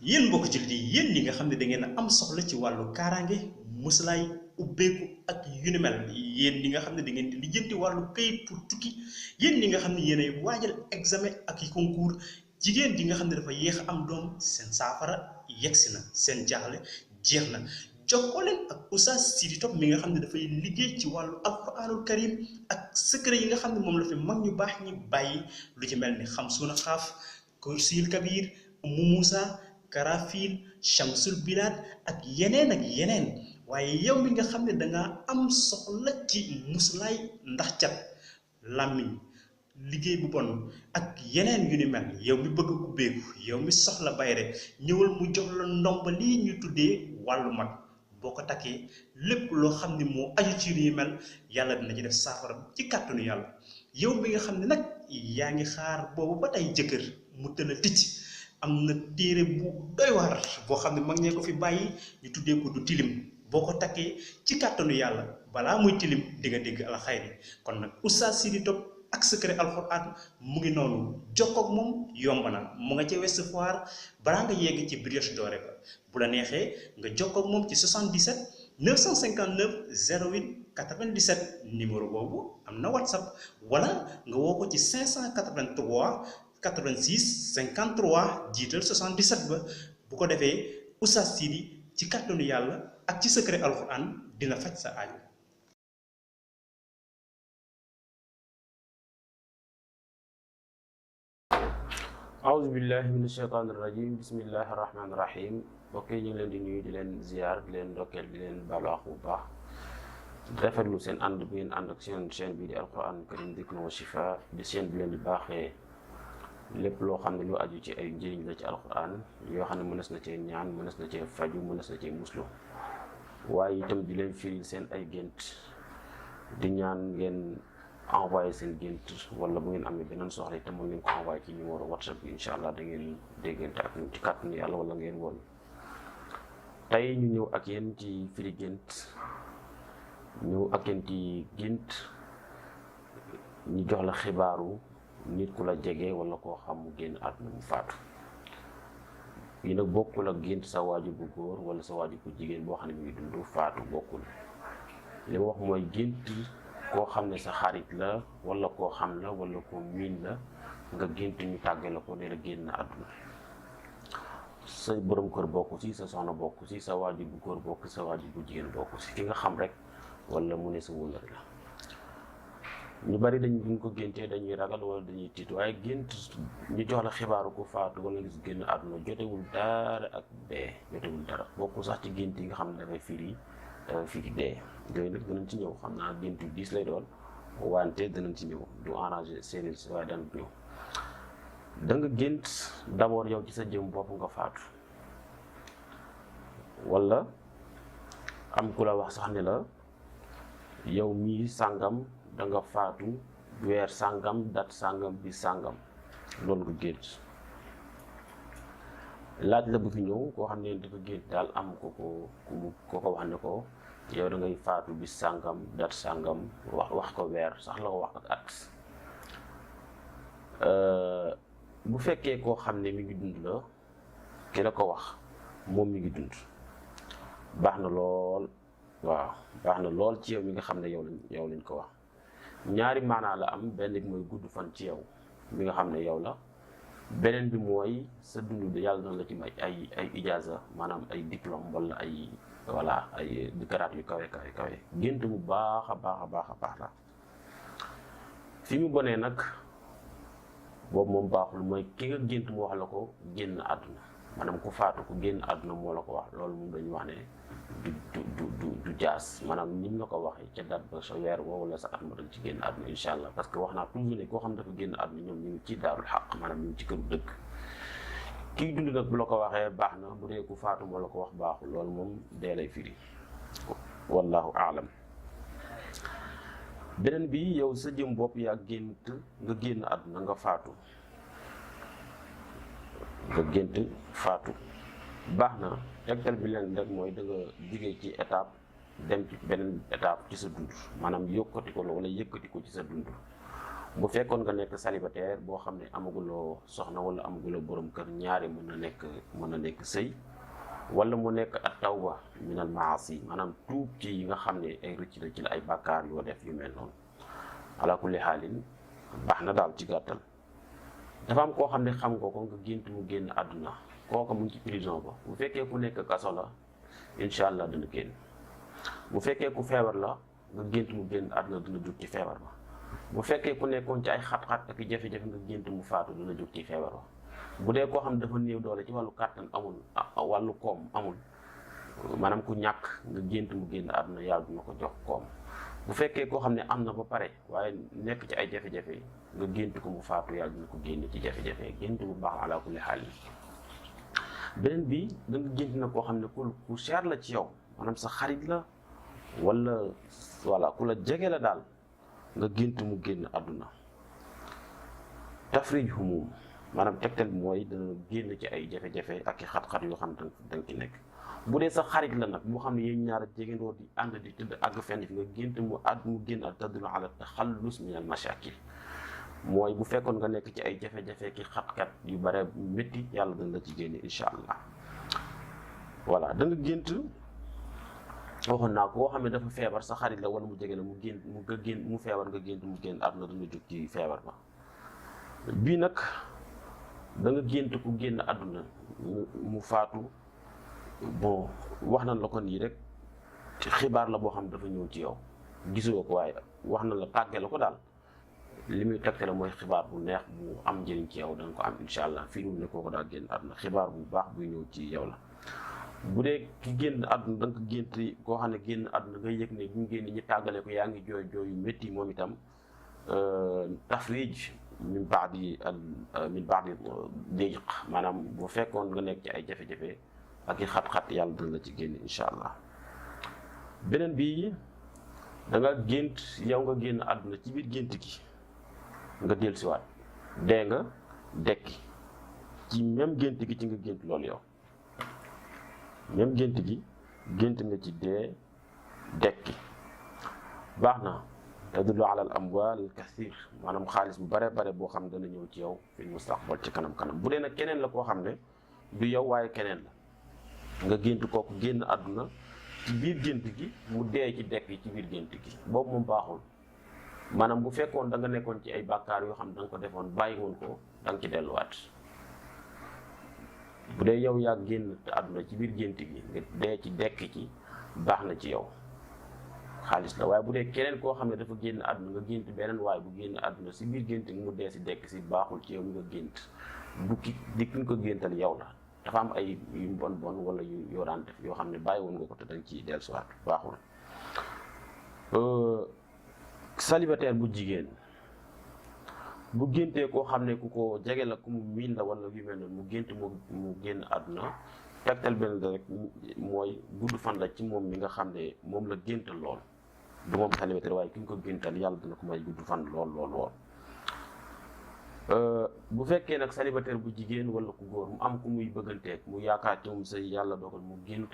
yéen mbokk jullit yi yéen ñi nga xam ne da ngeen a am soxla ci wàllu kaaraange musalaay ubbeeku ak yu ni mel yéen ñi nga xam ne da ngeen di lijjanti wàllu kayit pour tukki yéen ñi nga xam ne yéenay waajal examen ak i concours jigéen ji nga xam ne dafa yéex a am doom seen saafara yegsi na seen jaaxle jeex na jokkoo leen ak Oustaz Sidy Top mi nga xam ne dafay liggéey ci wàllu alquranul karim ak secret yi nga xam ne moom la fi mag ñu baax ñi bàyyi lu ci mel ni xamsuuna xaaf kursiyul kabir umu Moussa karafil shamsul bilad ak yeneen waaye yow mi nga xam ne dangaa am soxla ci muslaay ndax cat làmmiñ liggéey bu bon ak yeneen yu ni mel yow mi bëgg ubbeeku yow mi soxla bayre ñëwal mu jox la ndomba lii ñu tuddee wàllu mag boo ko takkee lépp loo xam ne moo aju ci yu mel yàlla dina ci def saafara ci kàttanu yàlla yow mi nga xam ne nag yaa ngi xaar boobu ba tey jëkkër mu tën a ticc am na téere bu doy waar boo xam ne mag ñee ko fi bàyyi ñu tuddee ko du tilim boo ko takkee ci kàttanu yàlla balaa muy tilim di nga dégg alxayri kon nag Oustaz Sidy Top ak secret alxuraan mu ngi noonu jokkoo ak moom yomb na mu nga ca Ouest Foire balaa nga yegg ci Brioche Dorée ba bu la neexee nga jokkoo ak moom ci 77 959 08 97 numéro boobu am na WhatsApp wala nga woo ko ci 583 86 53 jiital 77 ba bu ko defee Oustaz Sidy ci kàttanu yàlla ak ci secret alxuraan dina faj sa aajo. aouzu billahi min asheytaani irrajim bismillahi irrahmani irrahim mbokk yi ñu ngi leen di nuyu di leen ziar di leen ndokkeel di leen baalu àq bu baax rafetlu seen ànd bi ngeen ànd ak seen chaîne bi di alquran karim dikr wa shifa di chaîne bi leen di baaxee lépp loo xam ne lu aju ci ay njëriñ la ci alquran yoo xam ne mënees na cee ñaan mënees na cee faju mënees na cee muslu waaye itam di leen firil seen ay gént di ñaan ngeen envoyé seen gént wala bu ngeen amee beneen soxla itam mën ngeen ko envoyé ci numéro WhatsApp bi incha allah da ngeen déggante ak ñun ci kàttanu yàlla wala ngeen woon tey ñu ñëw ak yéen ci firi gént ñëw ak yéen ci gént ñu jox la xibaaru nit ku la jege wala koo xam mu génn àdduna mu faatu yi nag bokkul ak gént sa waajur bu góor wala sa waajur bu jigéen boo xam ne mi ngi dund faatu bokkul li ma wax mooy gént koo xam ne sa xarit la wala koo xam la wala koo miin la nga gént ñu tàgge la ko ne la génn àdduna sa borom kër bokku ci sa soxna bokku ci sa waajur bu góor bokku ci sa waajur bu jigéen bokku ci ki nga xam rek wala mu ne sa wëllëre la ñu bari buñ ko géntee dañuy ragal wala dañuy tiit waaye gént ñu jox la xibaaru ko faatu wala gis génn àdduna jotewul dara ak dee jotewul dara bokku sax ci gént yi nga xam ne dafay firi dee yooyu nag danañ ci ñëw xam naa gént yu diis lay doon wante danañ ci ñëw du arrangé séeréer si waaye danañ ñëw da nga gént d'abord yow ci sa jëm bopp nga faatu wala am ku la wax sax ne la yow mii sàngam da nga faatu weer sàngam dat sàngam bi sàngam loolu nga gént laaj la bu fi ñëw koo xam ne dafa gént daal am ko ko wax ne ko yow da ngay faatu bis sàngam dat sàngam wax ko weer sax la ko wax ak at bu fekkee koo xam ne mi ngi dund la ki la ko wax moom mi ngi dund baax na lool waaw baax na lool ci yow mi nga xam ne yow lañ ko wax ñaari maanaa la am benn bi mooy gudd fan ci yow mi nga xam ne yow la beneen bi mooy sa dund yàlla na la ci may ay ijaaza maanaam ay diplôme wala ay garaat yu kawe gént bu baax a baax la fi mu bonee nag boobu moom baaxul mooy ki nga gént mu wax la ko génn àdduna maanaam ku faatu ku génn àdduna moo la ko wax loolu moom dañuy wax ne du jaas maanaam ni mu la ko waxee ca date ba sa weer woo wala sa at ma dañ ci génn àdduna incha allah parce que wax naa toujours ne koo xam dafa génn àdduna ñoom ñu ngi ci daarul xaq maanaam ñu ngi ci këru dëkk kii dund nag bu la ko waxee baax na bu dee ku faatu moo la ko wax baaxul loolu moom dee lay firi wallahu aalam beneen bi yow sa jëm bopp yaa gént nga génn àdduna nga faatu baax na tegtal bi leen rek mooy da nga jógee ci étape dem ci beneen étape ci sa dund maanaam yokkati ko la wala yëkkati ko ci sa dund bu fekkoon nga nekk célibataire boo xam ne amaguloo soxna wala amaguloo borom kër, ñaari mën na nekk sëy, wala mu nekk at tawba minal maasi, maanaam tuub ci yi nga xam ne ay rëcc ci la, ay bàkkaar yoo def yu mel noonu. ala kulli xaalin baax na daal ci gàttal. dafa am koo xam ne xam nga ko nga gént mu génn àdduna, kooka mu ngi ci prison ba. bu fekkee ku nekk kaso la, incha allah dana génn. bu fekkee ku feebar la nga gént mu génn àdduna, dina jóg ci feebar ba. bu fekkee ku nekkoon ci ay xat-xat ak jafe-jafe nga gént mu faatu, dina jóg ci feebar ba. bu dee koo xam ne dafa néew doole ci wàllu kàttan amul, wàllu koom amul, maanaam ku ñàkk nga gént mu génn àdduna, yàlla dina ko jox koom. bu fekkee koo xam ne am na ba pare waaye nekk ci ay jafe-jafe nga gént ko mu faatu, yàlla dina ko génn ci jafe-jafe. gént bu baax ala kulli xaal. beneen bi da nga gént na koo xam ne ku cher la ci yow, maanaam sa xarit la wala voilà ku la jege la daal, nga gént mu génn àdduna. tafrij humum, maanaam tegtal bi mooy dana génn ci ay jafe-jafe ak i xat-xat yoo xam ne danga ci nekk. bu dee sa xarit la nag, moo xam ne yéen ñaar jegandoo di ànd di tëdd àgg fenn fi, nga gént mu génn al tadullu ala taxallus min al mashakil, mooy bu fekkoon nga nekk ci ay jafe-jafe ki xat-xat yu bare métti, yàlla dana la ci génne incha allah. voilà, da nga gént, waxoon naa ko, koo xam ne dafa feebar sa xarit la wala mu jege la, mu feebar nga gént mu génn àdduna, dana jóg ci feebar ba. bii nag da nga gént ku génn àdduna mu faatu. bon, wax nañ la ko nii rek, xibaar la boo xam dafa ñëw ci yow, gisoo ko waaye wax na la, tàgge la ko daal. li muy tegte la mooy xibaar bu neex bu am njëriñ ci yow, danga ko am incha allah. fii mu ne kooko daal génn àdduna, xibaar bu baax buy ñëw ci yow la. bu dee ki génn àdduna da nga ko gént koo xam ne génn àdduna nga yëg ne bu ñu génn ñi tàggale ko yaa ngi jooy yu métti, moom itam tafrij min baadi diq, maanaam bu fekkoon nga nekk ci ay jafe-jafe ak i xat-xat, yàlla dina la ci génn incha allah. beneen bi da nga gént yow nga génn àdduna, ci biir gént gi nga dellusiwaat, dee nga dekki ci même gént gi, ci nga gént loolu yow même gént gi gént nga ci dee dekki. baax na, tadullu ala al amwal al kathir, maanaam xaalis bu bare bare boo xam ne dana ñëw ci yow fi mustaqbal ci kanam-kanam. bu dee nag keneen la koo xam ne du yow waaye keneen la, nga gént kooku génn àdduna ci biir gént gi mu dee ci dekk yi ci biir gént gi, boobu moom baaxul. maanaam bu fekkoon da nga nekkoon ci ay bàkkaar yoo xam ne da nga ko defoon bàyyi woon ko, da nga ci delluwaat. bu dee yow yaa génn àdduna ci biir gént gi nga dee ci dekk ci, baax na ci yow, xaalis la. waaye bu dee keneen koo xam ne dafa génn àdduna, nga gént beneen waaye bu génn àdduna si biir gént gi mu dee si dekk si, baaxul ci yow mi nga gént. du ki nga ko géntal yow la, dafa am ay yu bon wala yu yoo daan def yoo xam ne bàyyi woon nga ko te dañ ciy dellusiwaat, baaxul. célibataire bu jigéen bu géntee koo xam ne ku ko jege la, ku mu miin la wala yu mel noonu, mu gént mu génn àdduna, tegtal benn rek mooy gudd fan la ci moom mi nga xam ne moom la géntal lool. du moom célibataire waaye ki nga ko géntal, yàlla dina ko may gudd fan lool. bu fekkee nag célibataire bu jigéen wala ku góor mu am ku muy bëgganteeg, mu yaakaar ci moom sëy, yàlla dogal mu génn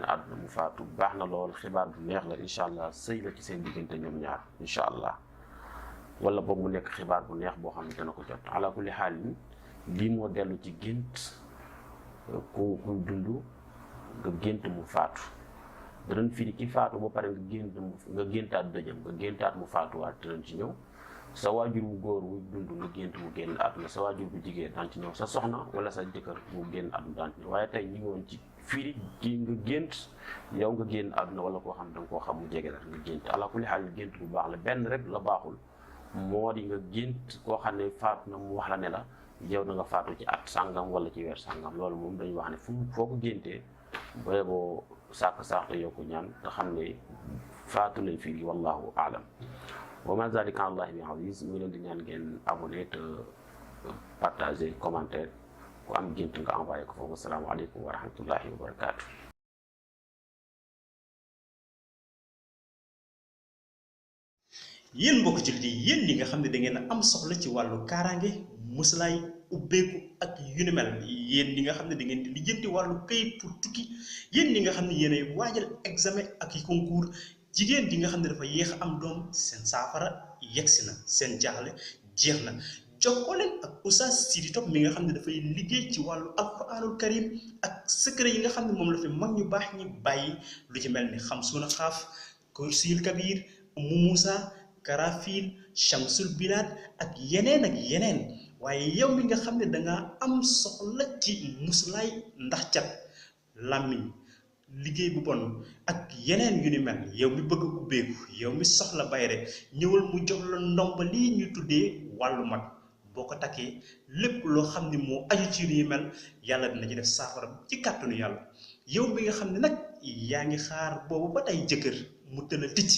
àdduna mu faatu, baax na lool, xibaar bu neex la incha allah. sëy la ci seen diggante ñoom ñaar incha allah, wala boog mu nekk xibaar bu neex boo xam ne dana ko jot. ala kulli xaal lii moo dellu ci gént ku dund nga gént mu faatu. danañ firi ki faatu ba pare nga géntaat dëjëm, nga géntaat mu faatuwaat, danañ ci ñëw. sa waajur bu góor wu dund nga gént mu génn àdduna, sa waajur bu jigéen daan ci ñëw, sa soxna wala sa jëkkër mu génn àdduna daan ci ñëw. waaye tey ñu ngi woon ci firi kii nga gént yow nga génn àdduna wala koo xam da nga koo xam mu jege la nga gént. ala kulli xaal gént bu baax la. benn rek la baaxul, moo di nga gént koo xam ne faatu na mu wax la ne la yow da nga faatu ci at sàngam wala ci weer sàngam. loolu moom dañuy wax ne foo ko géntee booy boo sàkk te yow ko ñaan te xam ne faatu lay firi, wallahu aalam. wa ma zalika ala allahi bi aziz. mu ngi leen di ñaan ngeen abonné te partagé, commentaire. ku am gént nga envoyé ko foofu. asalaamaaleykum wa rahmatullahi wa barakaatu. yéen mbokk jullit yi, yéen ñi nga xam ne da ngeen am soxla ci wàllu kaaraange, muslaay, ubbeeku ak yu ni mel, yéen ñi nga xam ne da ngeen di lijjanti wàllu këyit pour tukki, yéen ñi nga xam ne yéenay waajal examen ak i concours, jigéen ji nga xam ne dafa yéex am doom, seen saafara yegsi na. seen jaaxle jeex na jokkoo leen ak Oustaz Sidy Top mi nga xam ne dafay liggéey ci wàllu alquranul karim ak secret yi nga xam ne moom la fi mag ñu baax ñi bàyyi lu ci mel ni xamsuuna xaaf kursiyul kabir umu Musa karafil shamsul bilaad ak yeneen waaye yow mi nga xam ne danga am soxla ci muslaay ndax cat làmmiñ liggéey bu bon ak yeneen yu ni mel yow mi bëgg ubbeeku yow mi soxla bayre ñëwal mu jox la ndomba lii ñu tuddee wàllu mag boo ko takkee lépp loo xam ne moo aju ci yu mel yàlla dina ci def saafara ci kàttanu yàlla yow bi nga xam ne nag yaa ngi xaar boobu ba tey jëkkër mu tëla ticc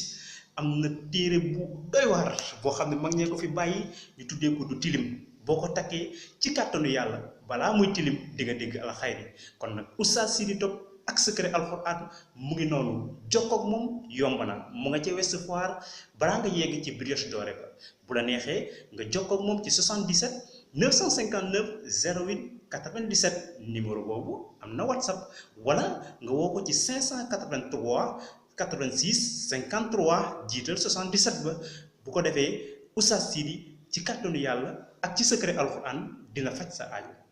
am na téere bu doy waar boo xam ne mag ñee ko fi bàyyi ñu tuddee ko du tilim boo ko takkee ci kàttanu yàlla balaa muy tilim di nga dégg alxayri kon nag Oustaz Sidy Top ak secret alxuraan mu ngi noonu jokkoo ak moom yomb na mu nga ca Ouest Foire balaa nga yegg ci Brioche Dorée ba bu la neexee nga jokkoo ak moom ci 77 959 08 97 numéro boobu am na WhatsApp wala nga woo ko ci 583 86 53 jiital 77 ba bu ko defee Oustaz Sidy ci kàttanu yàlla ak ci secret alxuraan dina faj sa aajo.